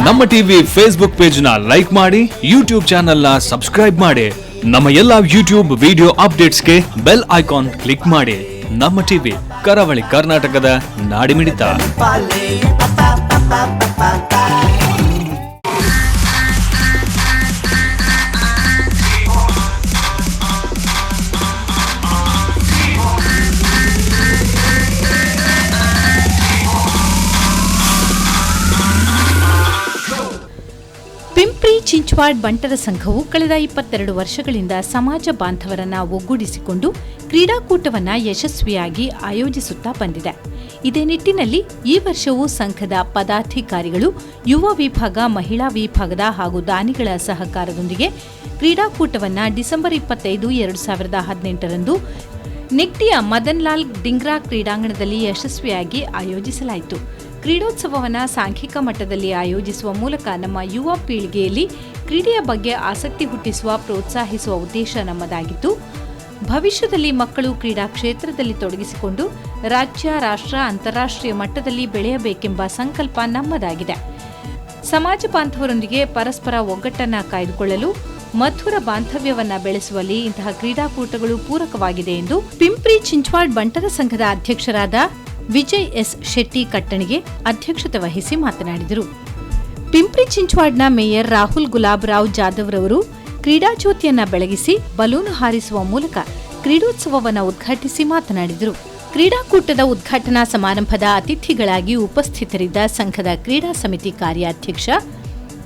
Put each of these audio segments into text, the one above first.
ನಮ್ಮ TV Facebook page ನ like ಮಾಡಿ, ಯೂಟ್ಯೂಬ್ ಚಾನೆಲ್ ನ ಸಬ್ಸ್ಕ್ರೈಬ್ ಮಾಡಿ. ನಮ್ಮ ಎಲ್ಲಾ ಯೂಟ್ಯೂಬ್ ವಿಡಿಯೋ ಅಪ್ಡೇಟ್ಸ್ಗೆ ಬೆಲ್ ಐಕಾನ್ ಕ್ಲಿಕ್ ಮಾಡಿ. ನಮ್ಮ ಟಿವಿ, ಕರಾವಳಿ ಕರ್ನಾಟಕದ ನಾಡಿಮಿಡಿತ. ಪಿಂಪ್ರಿ ಚಿಂಚ್ವಾಡ್ ಬಂಟರ ಸಂಘವು ಕಳೆದ 22 ವರ್ಷಗಳಿಂದ ಸಮಾಜ ಬಾಂಧವರನ್ನ ಒಗ್ಗೂಡಿಸಿಕೊಂಡು ಕ್ರೀಡಾಕೂಟವನ್ನು ಯಶಸ್ವಿಯಾಗಿ ಆಯೋಜಿಸುತ್ತಾ ಬಂದಿದೆ. ಇದೇ ನಿಟ್ಟಿನಲ್ಲಿ ಈ ವರ್ಷವೂ ಸಂಘದ ಪದಾಧಿಕಾರಿಗಳು, ಯುವ ವಿಭಾಗ, ಮಹಿಳಾ ವಿಭಾಗದ ಹಾಗೂ ದಾನಿಗಳ ಸಹಕಾರದೊಂದಿಗೆ ಕ್ರೀಡಾಕೂಟವನ್ನು ಡಿಸೆಂಬರ್ 25, 2018ರಂದು ನಿಗ್ಟಿಯ ಮದನ್ಲಾಲ್ ಡಿಂಗ್ರಾ ಕ್ರೀಡಾಂಗಣದಲ್ಲಿ ಯಶಸ್ವಿಯಾಗಿ ಆಯೋಜಿಸಲಾಯಿತು. ಕ್ರೀಡೋತ್ಸವವನ್ನು ಸಾಂಘಿಕ ಮಟ್ಟದಲ್ಲಿ ಆಯೋಜಿಸುವ ಮೂಲಕ ನಮ್ಮ ಯುವ ಪೀಳಿಗೆಯಲ್ಲಿ ಕ್ರೀಡೆಯ ಬಗ್ಗೆ ಆಸಕ್ತಿ ಹುಟ್ಟಿಸುವ, ಪ್ರೋತ್ಸಾಹಿಸುವ ಉದ್ದೇಶ ನಮ್ಮದಾಗಿದ್ದು, ಭವಿಷ್ಯದಲ್ಲಿ ಮಕ್ಕಳು ಕ್ರೀಡಾ ಕ್ಷೇತ್ರದಲ್ಲಿ ತೊಡಗಿಸಿಕೊಂಡು ರಾಜ್ಯ, ರಾಷ್ಟ್ರ, ಅಂತಾರಾಷ್ಟ್ರೀಯ ಮಟ್ಟದಲ್ಲಿ ಬೆಳೆಯಬೇಕೆಂಬ ಸಂಕಲ್ಪ ನಮ್ಮದಾಗಿದೆ. ಸಮಾಜ ಬಾಂಧವರೊಂದಿಗೆ ಪರಸ್ಪರ ಒಗ್ಗಟ್ಟನ್ನು ಕಾಯ್ದುಕೊಳ್ಳಲು, ಮಧುರ ಬಾಂಧವ್ಯವನ್ನ ಬೆಳೆಸುವಲ್ಲಿ ಇಂತಹ ಕ್ರೀಡಾಕೂಟಗಳು ಪೂರಕವಾಗಿದೆ ಎಂದು ಪಿಂಪ್ರಿ ಚಿಂಚ್ವಾಡ್ ಬಂಟರ ಸಂಘದ ಅಧ್ಯಕ್ಷರಾದ ವಿಜಯ್ ಎಸ್ ಶೆಟ್ಟಿ ಕಟ್ಟಣಿಗೆ ಅಧ್ಯಕ್ಷತೆ ವಹಿಸಿ ಮಾತನಾಡಿದರು. ಪಿಂಪ್ರಿ ಚಿಂಚ್ವಾಡ್ನ ಮೇಯರ್ ರಾಹುಲ್ ಗುಲಾಬ್ರಾವ್ ಜಾಧವ್ ರವರು ಕ್ರೀಡಾಜ್ಯೋತಿಯನ್ನ ಬೆಳಗಿಸಿ, ಬಲೂನು ಹಾರಿಸುವ ಮೂಲಕ ಕ್ರೀಡೋತ್ಸವವನ್ನು ಉದ್ಘಾಟಿಸಿ ಮಾತನಾಡಿದರು. ಕ್ರೀಡಾಕೂಟದ ಉದ್ಘಾಟನಾ ಸಮಾರಂಭದ ಅತಿಥಿಗಳಾಗಿ ಉಪಸ್ಥಿತರಿದ್ದ ಸಂಘದ ಕ್ರೀಡಾ ಸಮಿತಿ ಕಾರ್ಯಾಧ್ಯಕ್ಷ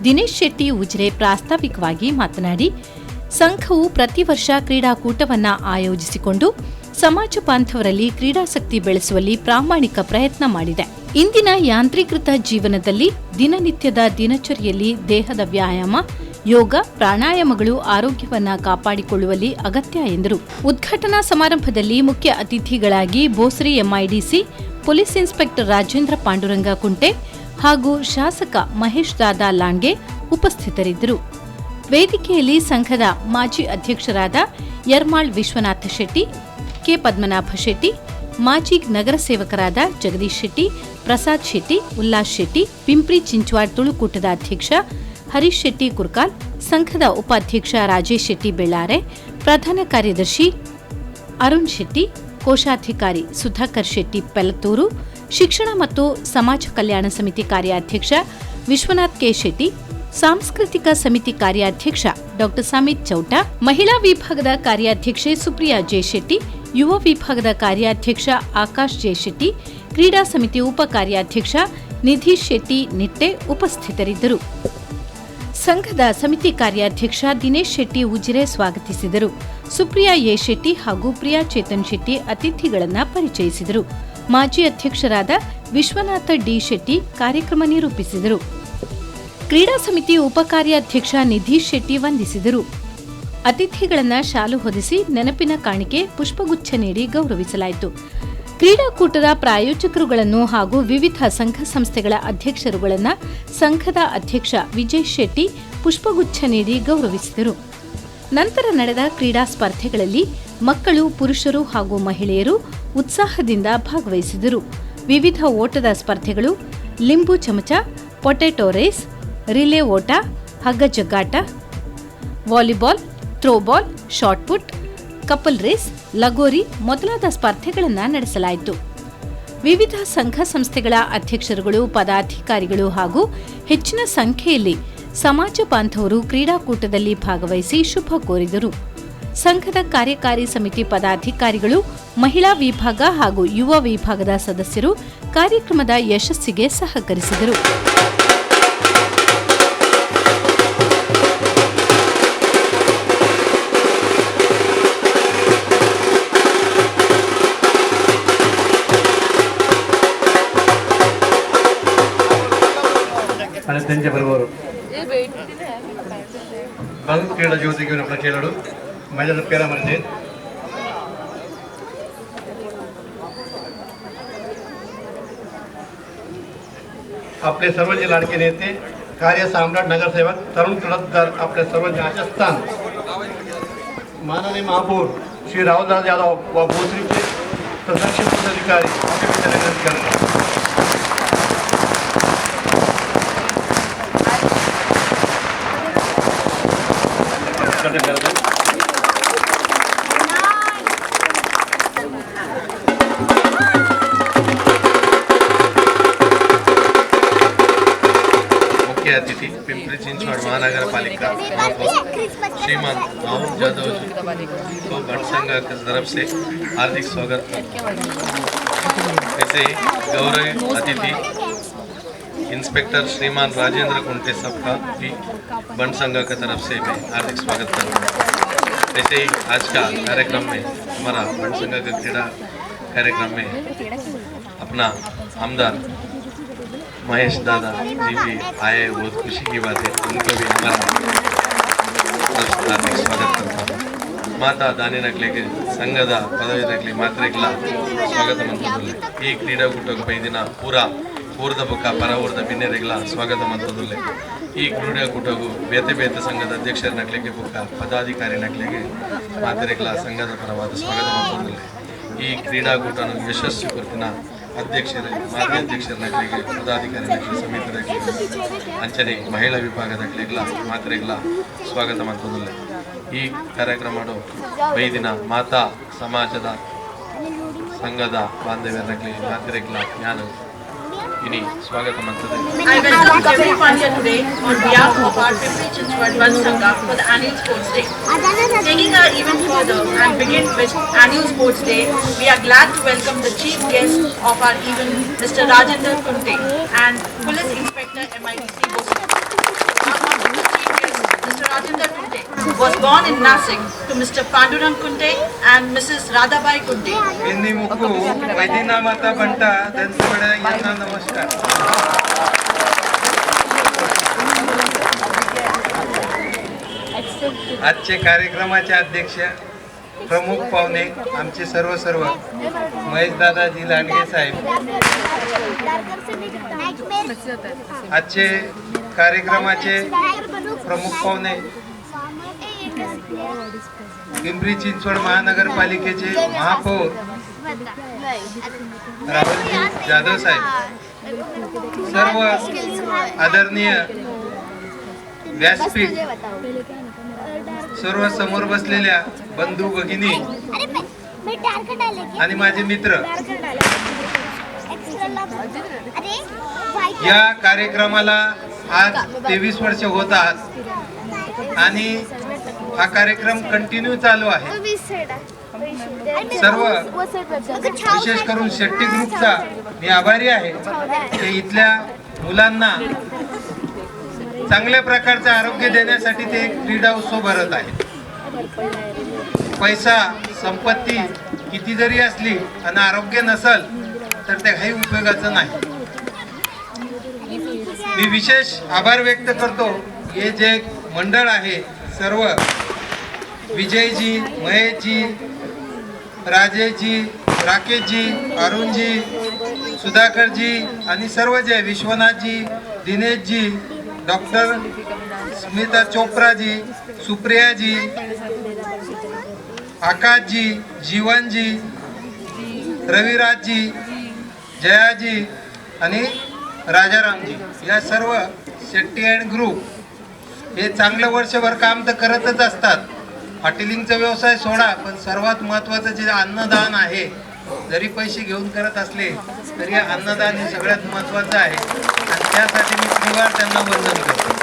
ದಿನೇಶ್ ಶೆಟ್ಟಿ ಉಜಿರೆ ಪ್ರಾಸ್ತಾವಿಕವಾಗಿ ಮಾತನಾಡಿ, ಸಂಘವು ಪ್ರತಿ ವರ್ಷ ಕ್ರೀಡಾಕೂಟವನ್ನು ಆಯೋಜಿಸಿಕೊಂಡು ಸಮಾಜ ಬಾಂಧವರಲ್ಲಿ ಕ್ರೀಡಾಸಕ್ತಿ ಬೆಳೆಸುವಲ್ಲಿ ಪ್ರಾಮಾಣಿಕ ಪ್ರಯತ್ನ ಮಾಡಿದೆ. ಇಂದಿನ ಯಾಂತ್ರೀಕೃತ ಜೀವನದಲ್ಲಿ ದಿನನಿತ್ಯದ ದಿನಚರಿಯಲ್ಲಿ ದೇಹದ ವ್ಯಾಯಾಮ, ಯೋಗ, ಪ್ರಾಣಾಯಾಮಗಳು ಆರೋಗ್ಯವನ್ನ ಕಾಪಾಡಿಕೊಳ್ಳುವಲ್ಲಿ ಅಗತ್ಯ ಎಂದರು. ಉದ್ಘಾಟನಾ ಸಮಾರಂಭದಲ್ಲಿ ಮುಖ್ಯ ಅತಿಥಿಗಳಾಗಿ ಭೋಸರಿ ಎಂಐಡಿಸಿ ಪೊಲೀಸ್ ಇನ್ಸ್ಪೆಕ್ಟರ್ ರಾಜೇಂದ್ರ ಪಾಂಡುರಂಗ ಕುಂಟೆ ಹಾಗೂ ಶಾಸಕ ಮಹೇಶ್ ದಾದಾ ಲಾಂಡ್ಗೆ ಉಪಸ್ಥಿತರಿದ್ದರು. ವೇದಿಕೆಯಲ್ಲಿ ಸಂಘದ ಮಾಜಿ ಅಧ್ಯಕ್ಷರಾದ ಯರ್ಮಾಳ್ ವಿಶ್ವನಾಥ ಶೆಟ್ಟಿ, ಕೆ ಪದ್ಮನಾಭ ಶೆಟ್ಟಿ, ಮಾಜಿ ನಗರ ಸೇವಕರಾದ ಜಗದೀಶ್ ಶೆಟ್ಟಿ, ಪ್ರಸಾದ್ ಶೆಟ್ಟಿ, ಉಲ್ಲಾಸ್ ಶೆಟ್ಟಿ, ಪಿಂಪ್ರಿ ಚಿಂಚ್ವಾಡ್ ತುಳುಕೂಟದ ಅಧ್ಯಕ್ಷ ಹರೀಶ್ ಶೆಟ್ಟಿ ಕುರ್ಕಾಲ್, ಸಂಘದ ಉಪಾಧ್ಯಕ್ಷ ರಾಜೇಶ್ ಶೆಟ್ಟಿ ಬೆಳ್ಳಾರೆ, ಪ್ರಧಾನ ಕಾರ್ಯದರ್ಶಿ ಅರುಣ್ ಶೆಟ್ಟಿ, ಕೋಶಾಧಿಕಾರಿ ಸುಧಾಕರ್ ಶೆಟ್ಟಿ ಪೆಲತೂರು, ಶಿಕ್ಷಣ ಮತ್ತು ಸಮಾಜ ಕಲ್ಯಾಣ ಸಮಿತಿ ಕಾರ್ಯಾಧ್ಯಕ್ಷ ವಿಶ್ವನಾಥ್ ಕೆ ಶೆಟ್ಟಿ, ಸಾಂಸ್ಕೃತಿಕ ಸಮಿತಿ ಕಾರ್ಯಾಧ್ಯಕ್ಷ ಡಾಕ್ಟರ್ ಸಮಿತ್ ಚೌಟ, ಮಹಿಳಾ ವಿಭಾಗದ ಕಾರ್ಯಾಧ್ಯಕ್ಷೆ ಸುಪ್ರಿಯಾ ಜೆ ಶೆಟ್ಟಿ, ಯುವ ವಿಭಾಗದ ಕಾರ್ಯಾಧ್ಯಕ್ಷ ಆಕಾಶ್ ಜೆ ಶೆಟ್ಟಿ, ಕ್ರೀಡಾ ಸಮಿತಿ ಉಪ ಕಾರ್ಯಾಧ್ಯಕ್ಷ ನಿಧೀಶ್ ಶೆಟ್ಟಿ ನಿಟ್ಟೆ ಉಪಸ್ಥಿತರಿದ್ದರು. ಸಂಘದ ಸಮಿತಿ ಕಾರ್ಯಾಧ್ಯಕ್ಷ ದಿನೇಶ್ ಶೆಟ್ಟಿ ಉಜಿರೆ ಸ್ವಾಗತಿಸಿದರು. ಸುಪ್ರಿಯಾ ಎ ಶೆಟ್ಟಿ ಹಾಗೂ ಪ್ರಿಯಾ ಚೇತನ್ ಶೆಟ್ಟಿ ಅತಿಥಿಗಳನ್ನ ಪರಿಚಯಿಸಿದರು. ಮಾಜಿ ಅಧ್ಯಕ್ಷರಾದ ವಿಶ್ವನಾಥ ಡಿ ಶೆಟ್ಟಿ ಕಾರ್ಯಕ್ರಮ ನಿರೂಪಿಸಿದರು. ಕ್ರೀಡಾ ಸಮಿತಿ ಉಪಕಾರ್ಯಾಧ್ಯಕ್ಷ ನಿಧೀಶ್ ಶೆಟ್ಟಿ ವಂದಿಸಿದರು. ಅತಿಥಿಗಳನ್ನ ಶಾಲು ಹೊದಿಸಿ, ನೆನಪಿನ ಕಾಣಿಕೆ, ಪುಷ್ಪಗುಚ್ಛ ನೀಡಿ ಗೌರವಿಸಲಾಯಿತು. ಕ್ರೀಡಾಕೂಟದ ಪ್ರಾಯೋಜಕರುಗಳನ್ನು ಹಾಗೂ ವಿವಿಧ ಸಂಘ ಸಂಸ್ಥೆಗಳ ಅಧ್ಯಕ್ಷರುಗಳನ್ನು ಸಂಘದ ಅಧ್ಯಕ್ಷ ವಿಜಯ್ ಶೆಟ್ಟಿ ಪುಷ್ಪಗುಚ್ಛ ನೀಡಿ ಗೌರವಿಸಿದರು. ನಂತರ ನಡೆದ ಕ್ರೀಡಾ ಸ್ಪರ್ಧೆಗಳಲ್ಲಿ ಮಕ್ಕಳು, ಪುರುಷರು ಹಾಗೂ ಮಹಿಳೆಯರು ಉತ್ಸಾಹದಿಂದ ಭಾಗವಹಿಸಿದರು. ವಿವಿಧ ಓಟದ ಸ್ಪರ್ಧೆಗಳು, ಲಿಂಬು ಚಮಚ, ಪೊಟೆಟೊ ರೇಸ್, ರಿಲೇ ಓಟ, ಹಗ್ಗ ಜಗ್ಗಾಟ, volleyball, throwball, shot put, couple race, lagori ಮೊದಲಾದ ಸ್ಪರ್ಧೆಗಳನ್ನು ನಡೆಸಲಾಯಿತು. ವಿವಿಧ ಸಂಘ ಸಂಸ್ಥೆಗಳ ಅಧ್ಯಕ್ಷರುಗಳು, ಪದಾಧಿಕಾರಿಗಳು ಹಾಗೂ ಹೆಚ್ಚಿನ ಸಂಖ್ಯೆಯಲ್ಲಿ ಸಮಾಜ ಬಾಂಧವರು ಕ್ರೀಡಾಕೂಟದಲ್ಲಿ ಭಾಗವಹಿಸಿ ಶುಭ ಕೋರಿದರು. ಸಂಘದ ಕಾರ್ಯಕಾರಿ ಸಮಿತಿ ಪದಾಧಿಕಾರಿಗಳು, ಮಹಿಳಾ ವಿಭಾಗ ಹಾಗೂ ಯುವ ವಿಭಾಗದ ಸದಸ್ಯರು ಕಾರ್ಯಕ್ರಮದ ಯಶಸ್ಸಿಗೆ ಸಹಕರಿಸಿದರು. आणि त्यांच्या बरोबर बंग क्रीडा ज्योती घेऊन आपला खेळाडू मैदानात पेरा मारते. आपले सर्वांचे लाडके नेते, कार्यसम्राट नगरसेवक तरुण तडफदार, आपल्या सर्वांचे आशास्थान माननीय महापौर श्री राहुलदास यादव व भोसरीचे संरक्षण पदाधिकारी आपल्या विनंती करतो. मुख्य अतिथि पिंपरी चिंचवड महानगर पालिका महापौर श्रीमान राहुल जाधव जी को बंट संघ की तरफ से हार्दिक स्वागत करता हूँ। ऐसे ही गौरव अतिथि इंस्पेक्टर श्रीमान राजेंद्र कुंटे साहब का भी बंट संघ की तरफ से मैं हार्दिक स्वागत करता हूँ। ऐसे ही आज का कार्यक्रम में हमारा बंट संघ का क्रीड़ा कार्यक्रम में अपना आमदार महेश दादा जी भी आए, बहुत खुशी की बात है। उनको भी हमारा हार्दिक स्वागत करता हूँ। ಮಾತಾ ದಾನಿನಕ್ಲೆಗ್ ಸಂಘದ ಪದವಿನಕ್ಲೆ ಮಾತ್ರೆಗ್ಲ ಸ್ವಾಗತ ಮಂತದುಲ್ಲೆ. ಈ ಕ್ರೀಡಾಕೂಟಕ್ಕೆ ಬೈದಿನ ಪೂರಾ ಊರ್ದ ಬೊಕ್ಕ ಪರ ಊರ್ದ ಬಿನ್ನೆರೆಗ್ಲ ಸ್ವಾಗತ ಮಂತದುಲ್ಲೆ. ಈ ಕ್ರೀಡಾಕೂಟಗೂ ಬೇತೆ ಬೇತೆ ಸಂಘದ ಅಧ್ಯಕ್ಷರನಕ್ಲೆಗೆ ಬೊಕ್ಕ ಪದಾಧಿಕಾರಿನಕ್ಲೆಗೆ ಮಾತ್ರೆಗ್ಲ ಸಂಘದ ಪರವಾದ ಸ್ವಾಗತ ಮಂತದುಲ್ಲೆ. ಈ ಕ್ರೀಡಾಕೂಟನು ಯಶಸ್ವಿ ಕೊರ್ತಿನ ಅಧ್ಯಕ್ಷರ ಮಾಜಿ ಅಧ್ಯಕ್ಷರನಕ್ಲೆಗೆ ಪದಾಧಿಕಾರಿನಕ್ಲೆ ಸಮಿತಿದಕ್ಲೆಗೆ ಅಂಚನೆ ಮಹಿಳಾ ವಿಭಾಗದಕ್ಲೆಗ್ಲ ಮಾತ್ರೆಗ್ಲ ಸ್ವಾಗತ ಮಂತದುಲ್ಲೆ. ಈ ಕಾರ್ಯಕ್ರಮ ಬೈದಿನ ಮಾತಾ ಸಮಾಜದ ಸಂಘದ ಬಾಂಧವ್ಯರಕ್ಲೆ ಮಾತ್ರೆಗ್ಲ ಜ್ಞಾನ ಇನಿ ಸ್ವಾಗತ ಮಂತದೆ. I welcome everyone here today on behalf of our Pimpri Chinchwad Van Sangha for the annual sports day. Taking our event further and begin with annual sports day, we are glad to welcome the chief guest of our event, Mr. Rajendra Kunte and Police Inspector MIDC Bhosri. Our honorable chief guest, Mr. Rajendra Kunte, was born in Nasik to Mr. Pandurang Kunte and Mrs. Radhabai Kunte. यांनी मुकू वैदिना माता बंटा दंतवडा यांना नमस्कार. आजचे कार्यक्रमाचे अध्यक्ष प्रमुख पाहुणे आमचे सर्व सर्व महेश दादाजी लांडगे साहेब, आजचे कार्यक्रमाचे प्रमुख पाहुणे पिंपरी चिंचवड महानगरपालिकेचे महापौर राहुलजी जाधव साहेब, सर्व आदरणीय व्यासपीठ, सर्व समोर बसलेल्या बंधू भगिनी आणि माझे मित्र, या कार्यक्रमाला आज 23 वर्ष होत आहात आणि हा कार्यक्रम कंटिन्यू चालू आहे. सर्व विशेष करून शेट्टी ग्रुपचा मी आभारी आहे की इथल्या मुलांना चांगल्या प्रकारचं आरोग्य देण्यासाठी ते एक क्रीडा उत्सव भरत आहेत. पैसा संपत्ती किती जरी असली आणि आरोग्य नसल तर ते काही उपयोगाचं नाही. मी विशेष आभार व्यक्त करतो हे जे मंडळ आहे सर्व विजयजी, महेशजी, राजेशजी, राकेशजी, अरुणजी, सुधाकरजी आणि सर्व जे विश्वनाथजी, दिनेशजी, डॉक्टर स्मिता चोप्राजी, सुप्रियाजी, आकाशजी, जीवनजी, रविराजजी, जयाजी आणि राजारामजी या सर्व शेट्टी अँड ग्रुप हे चांगलं वर्षभर काम तर करतच असतात. हॉटेलिंगचा व्यवसाय सोडा, पण सर्वात महत्त्वाचं जे अन्नदान आहे, जरी पैसे घेऊन करत असले तरी अन्नदान हे सगळ्यात महत्त्वाचं आहे आणि त्यासाठी मी त्रिवार त्यांना वंदन करतो.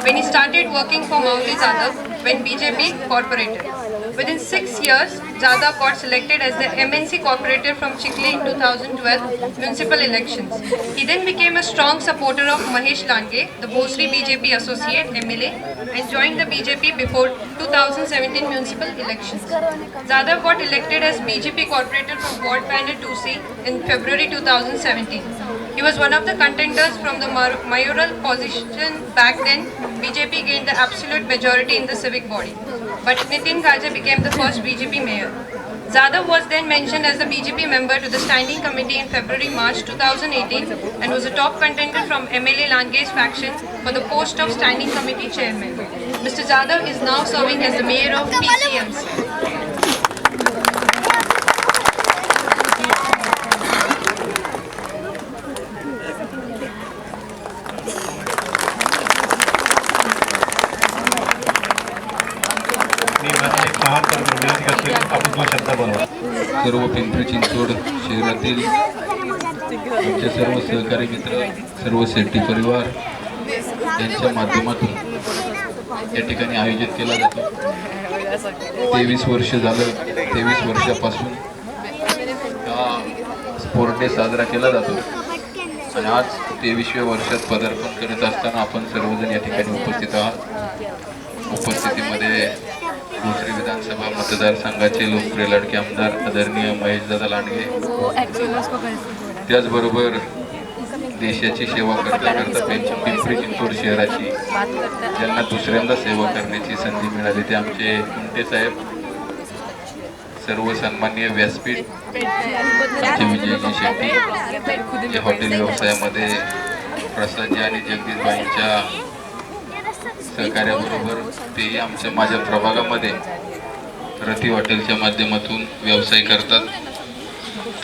When he started working for Mauli Jadhav when BJP corporator. Within 6 years, Jadhav got selected as the MNC corporator from Chikli in 2012 municipal elections. He then became a strong supporter of Mahesh Landge, the Bhosri BJP associate MLA, and joined the BJP before 2017 municipal elections. Jadhav got elected as BJP corporator from Ward Panel 2C in February 2017. He was one of the contenders from the mayoral position back then. BJP gained the absolute majority in the civic body. But Nitin Gaje became the first BJP mayor. Jadhav was then mentioned as the BJP member to the standing committee in February-March 2018 and was a top contender from MLA Landge's faction for the post of standing committee chairman. Mr. Jadhav is now serving as the mayor of PCMC. मी माझे महापौर विनंती करतो की आपण दोन शब्द बोलावा. सर्व पिंपरी चिंचवड शहरातील आमचे सर्व सहकारी मित्र, सर्व शेट्टी परिवार, यांच्या माध्यमातून या ठिकाणी आयोजित केला जातो. 23 वर्ष झालं, 23 वर्षापासून हा स्पोर्ट डे साजरा केला जातो आणि आज 23व्या वर्षात पदार्पण करत असताना आपण सर्वजण या ठिकाणी उपस्थित आहात. उपस्थितीमध्ये भोसरी विधानसभा मतदारसंघाचे लोकप्रिय लाडके आमदार आदरणीय महेशदादा लांडगे, त्याचबरोबर देशाची सेवा करता करता पिंपरी चिंचवड शहराची ज्यांना दुसऱ्यांदा सेवा करण्याची संधी मिळाली ते आमचे कुंटे साहेब, सर्व सन्माननीय व्यासपीठ आमचे विजयजी शेट्टी जे हॉटेल व्यवसायामध्ये प्रसादजी आणि जगदीशभाईंच्या सहकार्याबरोबर तेही आमच्या माझ्या प्रभागामध्ये रती हॉटेलच्या माध्यमातून व्यवसाय करतात.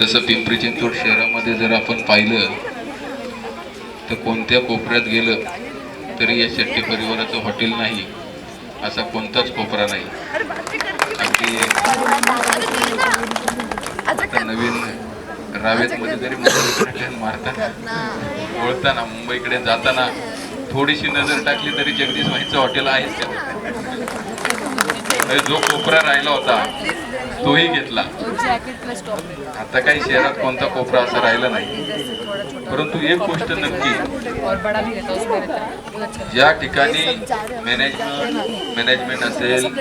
तसं पिंपरी चिंचवड शहरामध्ये जर आपण पाहिलं तर कोणत्या कोपऱ्यात गेलं तरी या शेट्टी परिवाराचं हॉटेल नाही असा कोणताच कोपरा नाही. अगदी आता नवीन रावेतमध्ये जरी मुंबईकडे मारताना वळताना मुंबईकडे जाताना थोडीशी नजर टाकली तरी जगदीश भाईचं हॉटेल आहेच त्या. जो कोपरा राहिला होता तोही घेतला. आता काही शहरात कोणता कोपरा असा राहिला नाही, परंतु एक गोष्ट नक्की, ज्या ठिकाणी मॅनेजमेंट असेल,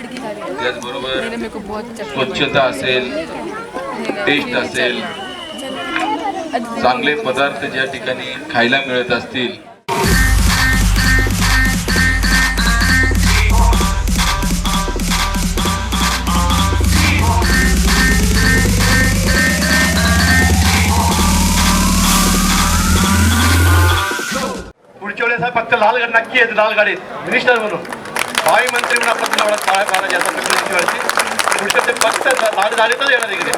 त्याचबरोबर स्वच्छता असेल, टेस्ट असेल, चांगले पदार्थ ज्या ठिकाणी खायला मिळत असतील, पुढच्या वेळेस फक्त लाल गाडी नक्की येते, लाल गाडीत मिनिस्टर म्हणून भावी मंत्री म्हणून आपण पाहायला जातात. पुढच्या ते फक्त लाल गाडीतच येणार इकडे.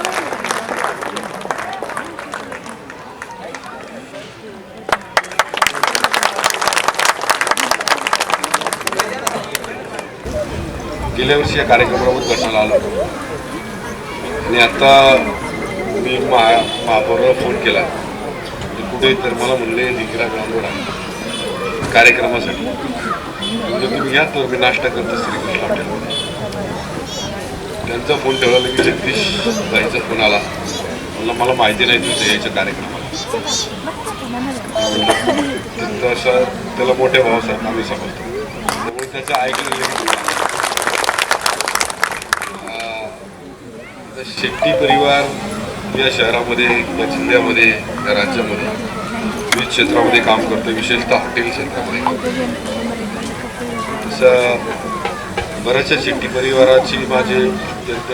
गेल्या वर्षी या कार्यक्रमाला उद्घाटनाला आलो आणि आता मी महापौराला फोन केला कुठे, तर मला म्हणले धिंगरा ग्राउंडवर आहे कार्यक्रमासाठी, म्हणजे तुम्ही या तर मी नाश्ता करतो श्रीकृष्ण हॉटेलमध्ये. त्यांचा फोन ठेवला की जगदीश भाईचा फोन आला, म्हणलं मला माहिती नाही तुझं यायच्या कार्यक्रमाला. तसं त्याला मोठ्या भावासारखं आम्ही समजतो, त्यामुळे त्याचं ऐकलं लगेच. शेट्टी परिवार या शहरामध्ये, या जिल्ह्यामध्ये, या राज्यामध्ये विविध क्षेत्रामध्ये काम करतो, विशेषतः हॉटेल क्षेत्रामध्ये काम करतो. तसं बऱ्याचशा शेट्टी परिवाराची माझे अत्यंत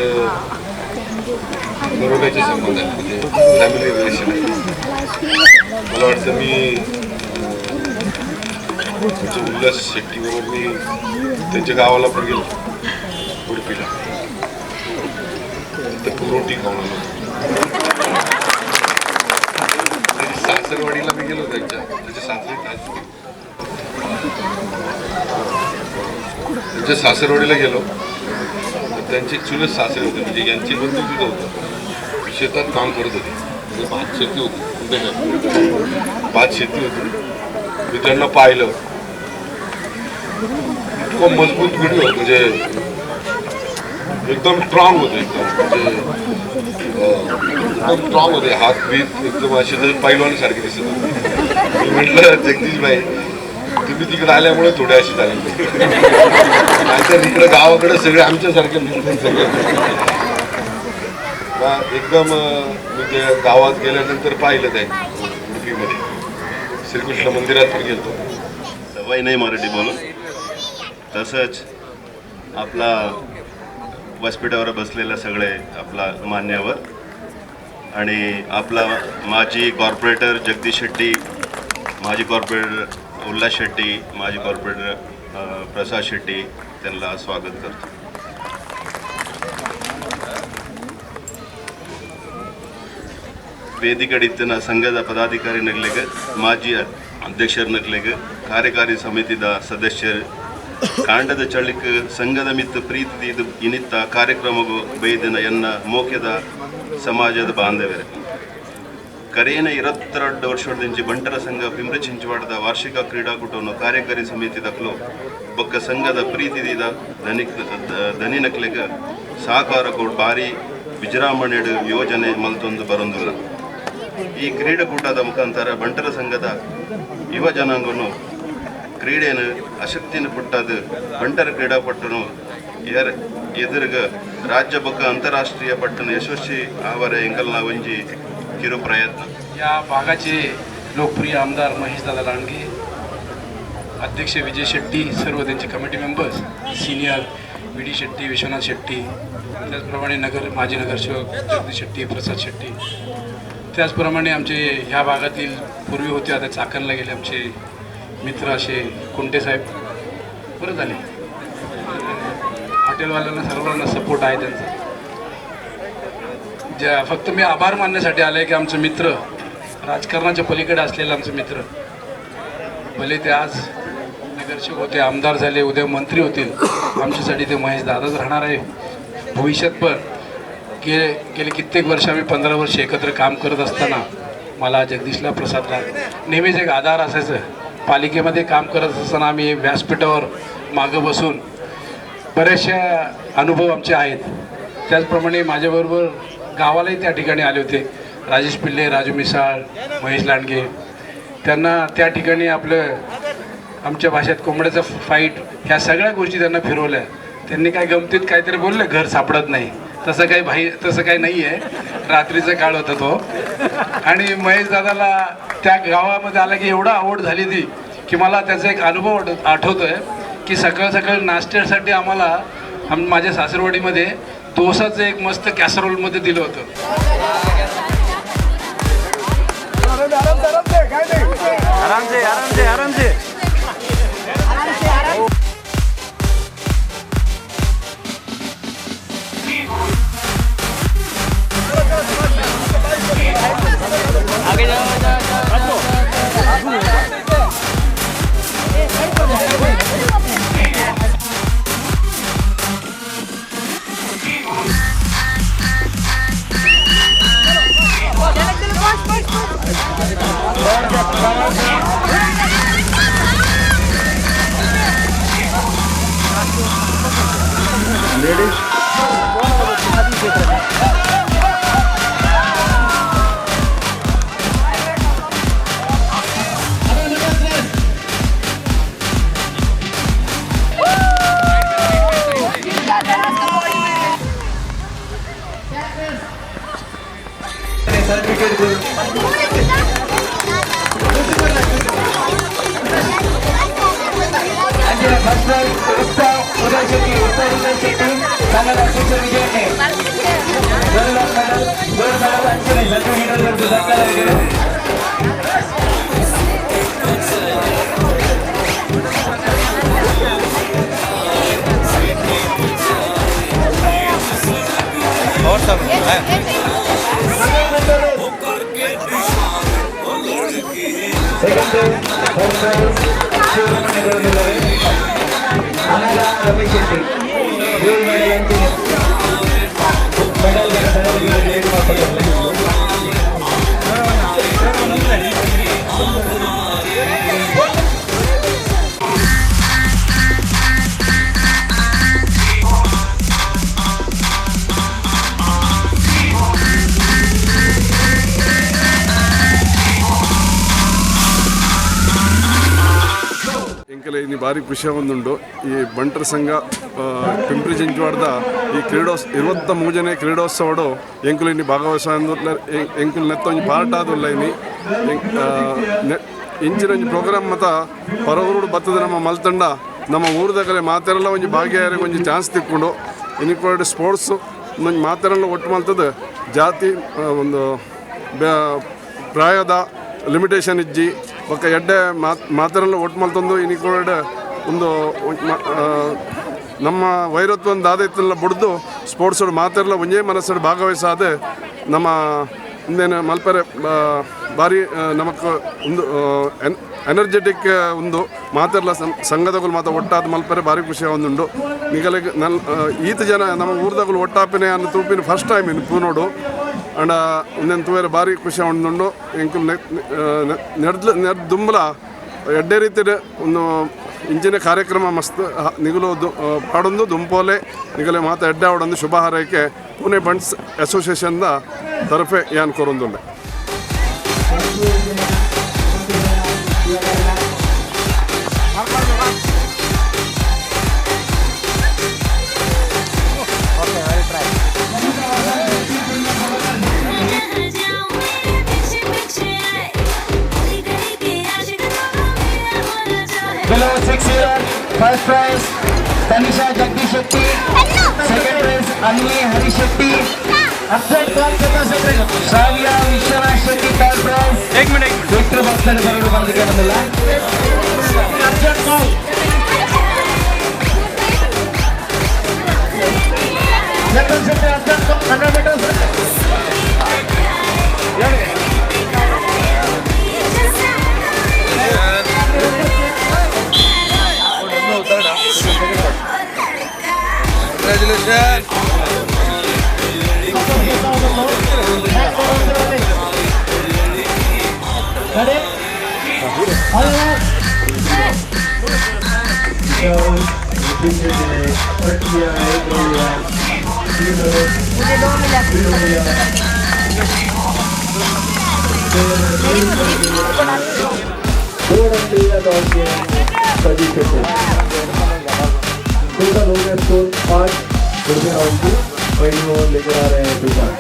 बरोबरचे संबंध आहेत, म्हणजे फॅमिली रिलेशन आहे. मला वाटतं मी म्हणजे उल्हास शेट्टीबरोबर मी त्यांच्या गावाला पण गेलो, उडपीला, तर रोटी खाऊन आलो. सासरवाडीला मी गेलो त्यांच्या, त्याच्या सासरी, त्यांच्या सासरवाडीला गेलो तर त्यांचे चुलत सासरे होते, म्हणजे यांचे बंधू तिथं होते, शेतात काम करत होते, म्हणजे भात शेती होती, भात शेती होती. मी त्यांना पाहिलं, इतकं मजबूत व्हिडिओ, म्हणजे एकदम स्ट्रॉंग होते, एकदम म्हणजे एकदम स्ट्रॉंग होते, हात बीत एकदम असे पैलवान सारखे दिसत होते. मी म्हटलं जगदीश भाई तुम्ही तिकडे आल्यामुळे थोडे असे झाले, नाहीतर इकडे गावाकडे सगळे आमच्यासारखे दिसतात सगळे. एकदम मी ते गावात गेल्यानंतर पाहिलं त्या उडपीमध्ये श्रीकृष्ण मंदिरात पण गेलतो. सवय नाही मराठी बोलून, तसंच आपला व्यासपीठावर बसलेला सगळे आपला मान्यवर आणि आपला माजी कॉर्पोरेटर जगदीश शेट्टी, माजी कॉर्पोरेटर उल्हास शेट्टी, माजी कॉर्पोरेटर प्रसाद शेट्टी त्यांना स्वागत करतो. ವೇದಿಕೆಡಿತ್ತಿನ ಸಂಘದ ಪದಾಧಿಕಾರಿನಗಳಿಗೆ, ಮಾಜಿ ಅಧ್ಯಕ್ಷರನಗಳಿಗೆ, ಕಾರ್ಯಕಾರಿ ಸಮಿತಿದ ಸದಸ್ಯರು, ಕಾಂಡದ ಚಳಿಕ ಸಂಘದ ಮಿತ್ತ ಪ್ರೀತಿ ಇದು ಇನಿತ್ತ ಕಾರ್ಯಕ್ರಮಗೂ ಬೈದಿನ ಎನ್ನ ಮೋಕ್ಯದ ಸಮಾಜದ ಬಾಂಧವ್ಯರು. ಕರೇನ 22 ವರ್ಷದಿಂಚಿ ಬಂಟರ ಸಂಘ ಪಿಂಪ್ರಿ ಚಿಂಚವಾಡದ ವಾರ್ಷಿಕ ಕ್ರೀಡಾಕೂಟವನ್ನು ಕಾರ್ಯಕಾರಿ ಸಮಿತಿ ದಖಲು ಬೊಕ್ಕ ಸಂಘದ ಪ್ರೀತಿದ ಧನಿನಕ್ಲೆಗ್ ಸಹಕಾರ ಕೊಡ್ ಭಾರಿ ವಿಜೃಂಭಣೆಡ್ ಯೋಜನೆ ಮಲ್ತೊಂದು ಬರೊಂದುಲ್ಲ. ಈ ಕ್ರೀಡಾಕೂಟದ ಮುಖಾಂತರ ಬಂಟರ ಸಂಘದ ಯುವ ಜನಾಂಗನು ಕ್ರೀಡೆಯನ್ನು ಅಶಕ್ತಿಯನ್ನು ಪುಟ್ಟದು ಬಂಟರ ಕ್ರೀಡಾಪಟ್ಟನು ಎದುರುಗ ರಾಜ್ಯ ಬೊಕ್ಕ ಅಂತಾರಾಷ್ಟ್ರೀಯ ಪಟ್ಟಣ ಯಶಸ್ವಿ ಅವರ ಎಂಕಲ್ನ ಒಂಜಿ ಕಿರು ಪ್ರಯತ್ನ. या भागाचे लोकप्रिय आमदार महेशदादा लांडगे, अध्यक्ष विजय शेट्टी, सर्व त्यांचे committee members, senior V D Shetty, Vishwanath Shetty, त्याचप्रमाणे माजी नगरसेवक जगदीश शेट्टी, प्रसाद शेट्टी, त्याचप्रमाणे आमचे ह्या भागातील पूर्वी होते आता चाकणला गेले आमचे मित्र असे कुंटे साहेब, बरं झाले हॉटेलवाल्यांना सर्वांना सपोर्ट आहे त्यांचा. ज्या फक्त मी आभार मानण्यासाठी आले की आमचे मित्र राजकारणाच्या पलीकडे असलेले आमचे मित्र, भले ते आज नगरसेवक होते, आमदार झाले, उद्या मंत्री होतील, आमच्यासाठी ते महेश दादाच राहणार आहे भविष्यात. पण गेले कित्येक वर्ष आम्ही 15 वर्ष एकत्र काम करत असताना मला जगदीशला, प्रसादला नेहमीच एक आधार असायचं. पालिकेमध्ये काम करत असताना आम्ही व्यासपीठावर मागं बसून बऱ्याचशा अनुभव आमचे आहेत. त्याचप्रमाणे माझ्याबरोबर गावालाही त्या ठिकाणी आले होते राजेश पिल्ले, राजू मिसाळ, महेश लांडगे. त्यांना त्या ठिकाणी आपलं आमच्या भाषेत कोंबड्याचं फाईट ह्या सगळ्या गोष्टी त्यांना फिरवल्या. त्यांनी काय गमतीत काहीतरी बोलले, घर सापडत नाही, तसं काही भाई तसं काही नाही आहे, रात्रीचा काळ होता तो. आणि महेश दादाला त्या गावामध्ये आलं की एवढं आवड झाली ती की मला त्याचा एक अनुभव आठवतो आहे की सकाळ सकाळी नाश्त्यासाठी आम्हाला माझ्या सासरवाडीमध्ये डोसाचं एक मस्त कॅसरोलमध्ये दिलं होतं. आराम से आराम से आराम से. आगे जाओ जाओ जाओ. और सब ಎಂಕಲೆ ಇನ್ನು ಭಾರಿ ಖುಷಿಯ ಒಂದುಂಡು. ಈ ಬಂಟರ ಸಂಘ ಪಿಂಪ್ರಿ ಚಿಂಚವಾಡದ ಈ 23ನೇ ಕ್ರೀಡೋತ್ಸವಡು ಎಂಕುಲು ಇನ್ನು ಭಾಗವಹಿಸ ಎಂಕುಲು ನೆತ್ತ ಒಂಜಿ ಪಾರ್ಟ್ ಆದುಲ್ಲ. ಇನಿ ಇಂಚಿನ ಒಂಜಿ ಪ್ರೋಗ್ರಾಮ್ ಮತ ಪರವೂರು ಬತ್ತದ ನಮ್ಮ ಮಲ್ತಂಡ ನಮ್ಮ ಊರುದಕಲೆ ಮಾತೆರೆಲ್ಲ ಒಂಜಿ ಭಾಗಿಯಾರಿಗೆ ಒಂಜಿ ಚಾನ್ಸ್ ತಿಕ್ಕೊಂಡು ಇನಿಕೋಡ್ ಸ್ಪೋರ್ಟ್ಸ್ ಒಂಜಿ ಮಾತೆರೆಲ್ಲ ಒಟ್ಟು ಮಲ್ತದ ಜಾತಿ ಒಂದು ಪ್ರಾಯದ ಲಿಮಿಟೇಷನ್ ಇಜ್ಜಿ ಬೊಕ್ಕ ಎಡ್ಡೆ ಮಾತೆರೆಲ್ಲ ಒಟ್ಟು ಮಲ್ತೊಂದು ಇನಿಕೋಡ್ ಒಂದು ನಮ್ಮ ವೈರತ್ವ ಒಂದು ದಾದೈತಲ್ಲ ಬುಡ್ದು ಸ್ಪೋರ್ಟ್ಸ್ ಮಾತೆರೆಲ್ಲ ಒಂಜೇ ಮನಸ್ಸು ಭಾಗವಹಿಸಾದ ನಮ್ಮ ಇಂದೇನು ಮಲ್ಪರೆ ಭಾರಿ ನಮಕ್ ಒಂದು ಎನರ್ಜೆಟಿಕ್ ಒಂದು ಮಾತೆರ್ಲ ಸಂಘದಗಳು ಮಾತ ಒಟ್ಟಾದ ಮಲ್ಪರೆ ಭಾರಿ ಖುಷಿ ಒಂದುಂಡು. ನಿಗಲಿಗೆ ನಲ್ ಈತ ಜನ ನಮ್ಮ ಊರ್ದಗಳು ಒಟ್ಟಾಪಿನ ಅನ್ನ ತೂಪಿನ ಫಸ್ಟ್ ಟೈಮ್ ಇನ್ನು ಪೂನೋಡು. ಅಂಡ ಉಂದೆನ್ ತೂವೆರೆ ಬಾರಿ ಖುಷಿ ಆವೊಂದುಂಡು. ಎಂಕುಲು ನೆರ್ದ್ ನೆರ್ದ್ ದುಂಬುಲ ಎಡ್ಡೆ ರೀತಿಡ್ ಒಂದು ಇಂಚಿನ ಕಾರ್ಯಕ್ರಮ ಮಸ್ತ್ ನಿಗುಲು ಪಾಡೊಂದು ದುಂಪೋಲೆ ನಿಗಲೆ ಮಾತ ಎಡ್ಡೆ ಆವೊಡೊಂದು ಶುಭ ಹಾರೈಕೆ ಪುಣೆ ಬಂಟ್ಸ್ ಅಸೋಸಿಯೇಷನ್ ದ ತರಫೆ ಯಾನ್ ಕೊರೊಂದುಲ್ಲೆ. Below 6 year, first prize Tanisha Jagdish Shetty, second prize Anvi Hari Shetty, Shravya Vishwanath Shetty third prize. एक मिनट विक्टर बॉक्स बरोबर बंद करना. Hundred meters. Congratulations. Total हो गया स्कोर 5 दूसरे राउंड की पहली ओवर लेकर आ रहे हैं तुषार।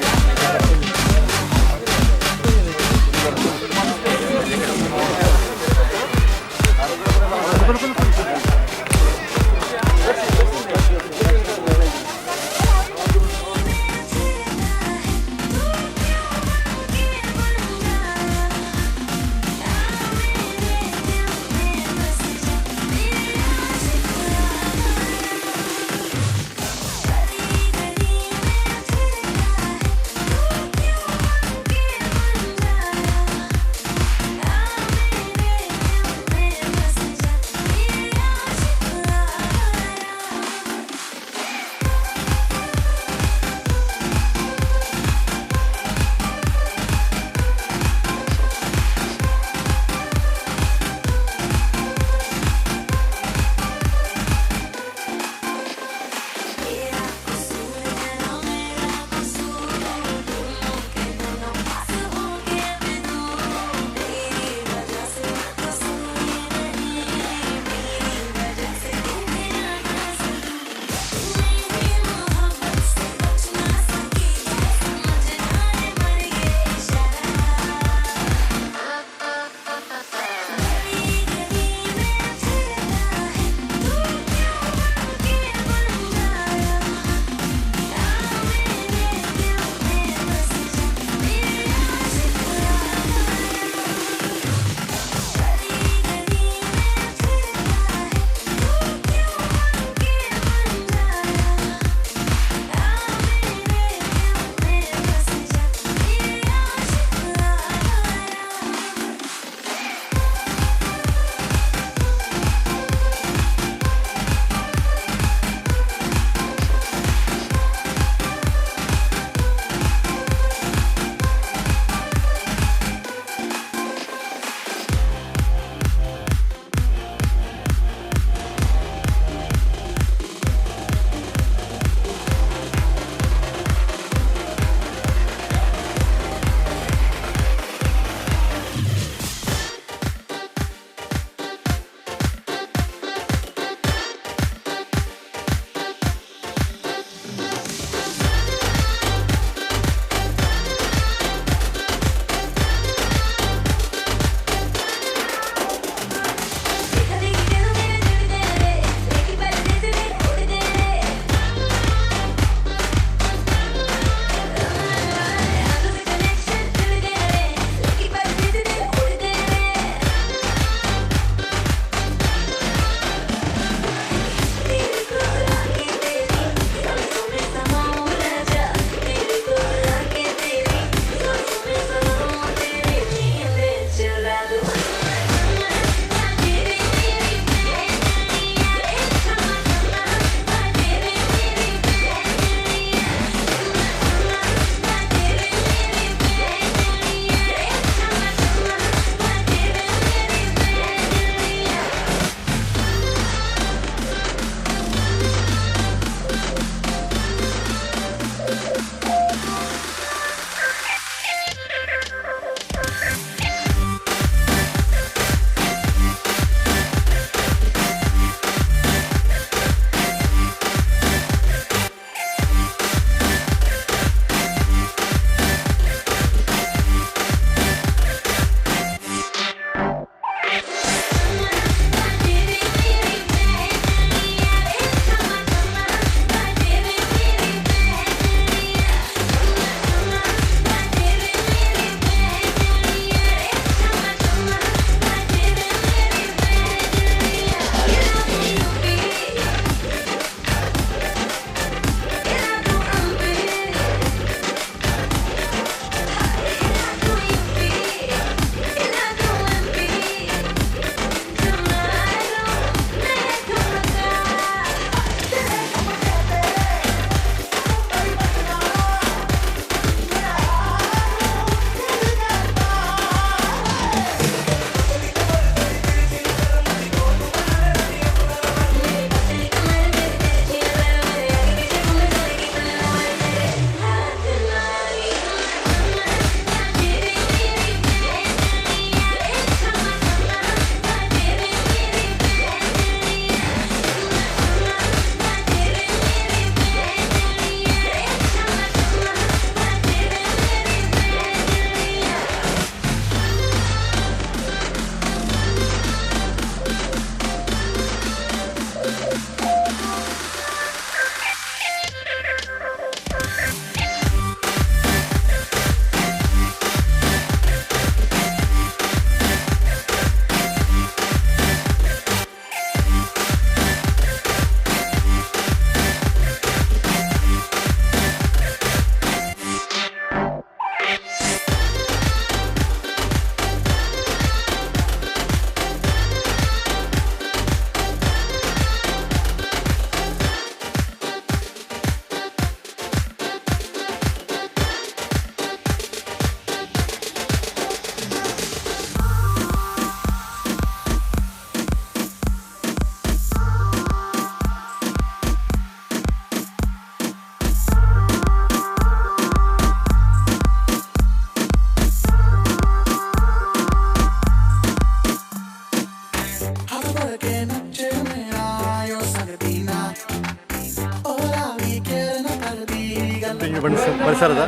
ಪರಿಸರದ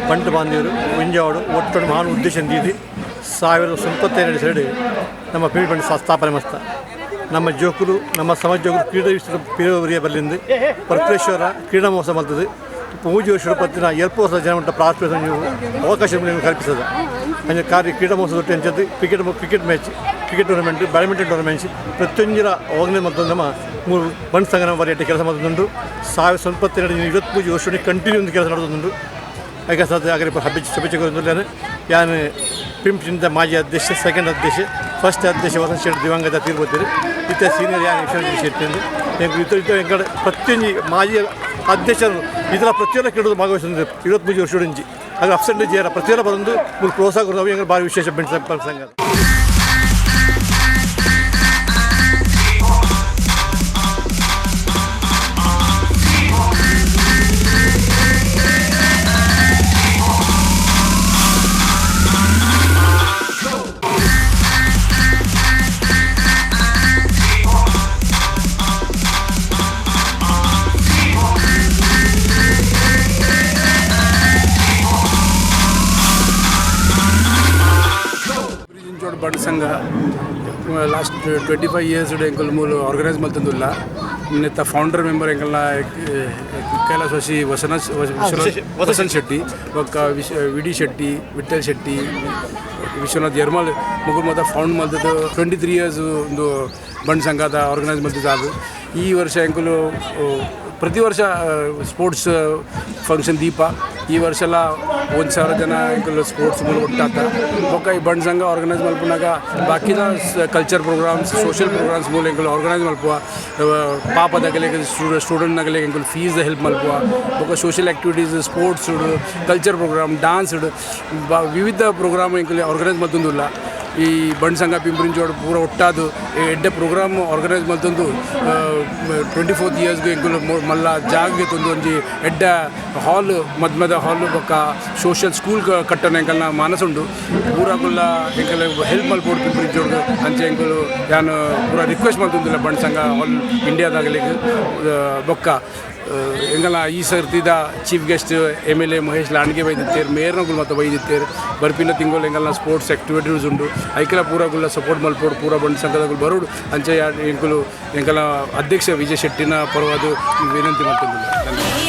ಬಂಟು ಬಾಂಧವರು ಉಂಜಾವಡು ಒಟ್ಟು ಮಹಾನ್ ಉದ್ದೇಶ ದೀದಿ 1992 ಸೈಡ್ ನಮ್ಮ ಪಿ ಬಂಡ್ ಸ್ಥಾಪನೆ ಮಸ್ತ ನಮ್ಮ ಜೋಕುಲು ನಮ್ಮ ಸಮಾಜ ಜೋಕುಲು ಕ್ರೀಡಾ ವಿಶ್ವ ಬಲ್ಲಿಂದು ಪರಮೇಶ್ವರ ಕ್ರೀಡಾ ಮಹೋತ್ಸವ ಮಾಡ್ತದೆ. 3 ವರ್ಷ ಪತ್ತಿನ 2 ವರ್ಷ ಜನ ಪ್ರಾರ್ಥನೆ ಅವಕಾಶ ಕಲ್ಪಿಸೋದು ಅಂದರೆ ಕಾರ್ಯ ಕ್ರೀಡಾ ಮಹೋತ್ಸವ ಅಂಚದ್ದು cricket match, cricket tournament, badminton tournament ಪ್ರತಿಯೊಂದರ ಆರ್ಗನೈಸ್ ಮಾಡ್ತದೆ. ನಮ್ಮ 3 ಬಂಟ್ ಸಂಘ ಬರೆಯಟ್ಟ ಕೆಲಸ ಮಾಡ್ತದುಂಟು. 1992 23 ವರ್ಷ ಕಂಟಿನ್ಯೂ ಒಂದು ಕೆಲಸ ನಡೆದುಂಟು. ಆಗ ಸಾಧ್ಯ ಆಗಲಿ ಹಬ್ಬ ಶುಭೇಚ್ಛೆ. ಯಾನು ಪಿಂಪ್ಟಿಂದ ಮಾಜಿ ಅಧ್ಯಕ್ಷ, ಸೆಕೆಂಡ್ ಅಧ್ಯಕ್ಷ, ಫಸ್ಟ್ ಅಧ್ಯಕ್ಷ ವಸಂತ ಶೆಟ್ಟಿ ದಿವಂಗತ ತೀರ್ಪುತ್ತೀರಿ. ಇತ್ತ ಸೀನಿಯರ್ ಯಾನು ವಿಶ್ವನಾಥ ಶೆಟ್ಟಿ ಇತರ ಎಂಕಡೆ ಪ್ರತಿಯೊಂದು ಮಾಜಿ ಅಧ್ಯಕ್ಷರು ಇದರ ಪ್ರತಿಯೊಂದು ಕ್ರೀಡೆ ಭಾಗವಹಿಸಿದ್ರೆ 23 ವರ್ಷ ಆಗ ಅಪ್ಸೆಂಟ್ ಜೇರ ಪ್ರತಿಯೊಂದು ಬಂದು ಮೂರು ಪ್ರೋತ್ಸಾಹ ಕೊಡೋದು ಭಾರಿ ವಿಶೇಷ ಬಂಟ್ ಸಂಘ. ಬಂಟ್ ಸಂಘ ಲಾಸ್ಟ್ 25 ಇಯರ್ಸ್ ಎಂಕಲ್ ಮೂಲ ಆರ್ಗನೈಸ್ ಮಲ್ತೊಂದುಲ್ಲ. ನೆತ್ತ ಫೌಂಡರ್ ಮೆಂಬರ್ ಎಂಕಲ್ನ ಕೈಲಾಸವಾಸಿ ವಸಂತ್ ಶೆಟ್ಟಿ ಬೊಕ್ಕ ವಿ ಡಿ ಶೆಟ್ಟಿ, ವಿಠಲ್ ಶೆಟ್ಟಿ, ವಿಶ್ವನಾಥ್ ಯರ್ಮಾಲ್ ಮುಗು ಮೊದ ಫೌಂಡ್ ಮಲ್ತದ್ದು 23 ಇಯರ್ಸ್ ಒಂದು ಬಂಟ್ ಸಂಘದ ಆರ್ಗನೈಸ್ ಮಲ್ತದ್ದು. ಅದು ಈ ವರ್ಷ ಎಂಕುಲು ಪ್ರತಿ ವರ್ಷ ಸ್ಪೋರ್ಟ್ಸ್ ಫಂಕ್ಷನ್ ದೀಪ ಈ ವರ್ಷ ಎಲ್ಲ 1000 ಜನ ಎಂಕುಲು ಸ್ಪೋರ್ಟ್ಸ್ ಮೂಲ ಒಟ್ಟಾತ. ಬೊಕ್ಕ ಈ ಬಂಟ್ ಸಂಘ ಆರ್ಗನೈಸ್ ಮಲ್ಪುನಾಗ ಬಾಕಿದ ಕಲ್ಚರ್ ಪ್ರೋಗ್ರಾಮ್ಸ್, ಸೋಷಿಯಲ್ ಪ್ರೋಗ್ರಾಮ್ಸ್ ಮೂಲ ಎಂಕುಲು ಆರ್ಗನೈಸ್ ಮಲ್ಪುವ. ಪಾಪದಗಲಿಗೆ ಸ್ಟೂಡೆಂಟ್ನಗಲಿಗೆ ಎಂಕುಲು ಫೀಸ್ ಹೆಲ್ಪ್ ಮಲ್ಪುವ. ಬೊಕ್ಕ social activities, sports, culture program, dance ವಿವಿಧ ಪ್ರೋಗ್ರಾಮ್ ಎಂಕುಲು ಆರ್ಗನೈಸ್ ಮಲ್ತೊಂದುಲ್ಲ. ಈ ಬಂಟ್ ಸಂಘ ಪಿಂಪ್ರಿಂಚೋಡು ಪೂರ ಒಟ್ಟಾದು ಎಡ್ಡೆ ಪ್ರೋಗ್ರಾಮ್ ಆರ್ಗನೈಸ್ ಮಲ್ತೊಂದು 24th ಇಯರ್ಸ್ಗೆ ಎಂಕುಲು ಮಲ್ಲ ಜಾಗಗೆ ತಂದು ಒಂಜಿ ಎಡ್ಡ ಹಾಲ್ ಮದ್ಮದ ಹಾಲ್ ಬೊಕ್ಕ ಸೋಷಿಯಲ್ ಸ್ಕೂಲ್ ಕಟ್ಟನ ಎಂಕಲ್ನ ಮಾನಸುಂಡು. ಪೂರಾಗುಲ್ಲ ಎಂಕಲ್ ಹೆಲ್ಪ್ ಮಲ್ಪೋಡು ಪಿಂಪ್ರಿಂಚೋಡು ಅಂಚೆ ಎಂಕುಲು ಯಾನು ಪೂರ ರಿಕ್ವೆಸ್ಟ್ ಮಲ್ತೊಂದಿಲ್ಲ ಬಂಟ್ ಸಂಘ ಆಲ್ ಇಂಡಿಯಾದಾಗಲಿಗೆ. ಬೊಕ್ಕ ಎಂಗಲ ಈ ಸರ್ತಿದ chief guest MLA Mahesh Landge ಬೈದಿತ್ತೇರು, ಮೇಯರ್ನಗುಲು ಮತ್ತು ಬೈದಿತ್ತೇರು. ಬರ್ಪಿನ ತಿಂಗಳು ಎಂಗಲ್ನ ಸ್ಪೋರ್ಟ್ಸ್ ಆಕ್ಟಿವಿಟೀಸ್ ಉಂಡು ಐಕೆಲ ಪೂರಾಗುಲ್ಲ ಸಪೋರ್ಟ್ ಮಲ್ಪೋಡು ಪೂರ ಬಂಟ್ ಸಂಘದಗುಲು ಬರೋಡು ಅಂಚೆ ಎಂಕುಲು ಎಂಕಲ ಅಧ್ಯಕ್ಷ ವಿಜಯ್ ಶೆಟ್ಟಿನ ಪರವಾದ ವಿನಂತಿ ಮಾಡ್ತಿದ್ದಿಲ್ಲ. ಧನ್ಯವಾದ.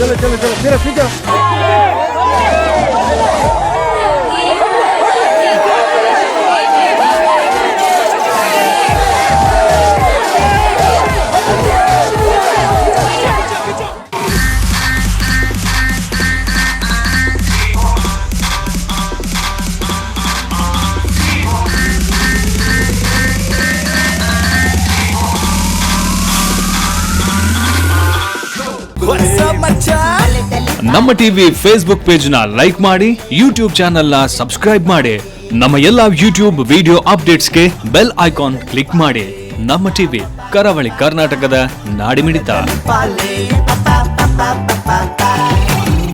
चलो चलो चलो फिर ठीक है। ನಮ್ಮ TV Facebook page ನ ಲೈಕ್ ಮಾಡಿ, ಯೂಟ್ಯೂಬ್ ಚಾನೆಲ್ ನ ಸಬ್ಸ್ಕ್ರೈಬ್ ಮಾಡಿ, ನಮ್ಮ ಎಲ್ಲಾ ಯೂಟ್ಯೂಬ್ ವಿಡಿಯೋ ಅಪ್ಡೇಟ್ಸ್ಗೆ bell icon click ಮಾಡಿ. ನಮ್ಮ ಟಿವಿ ಕರಾವಳಿ ಕರ್ನಾಟಕದ ನಾಡಿಮಿಡಿತ. ಪಾಪ.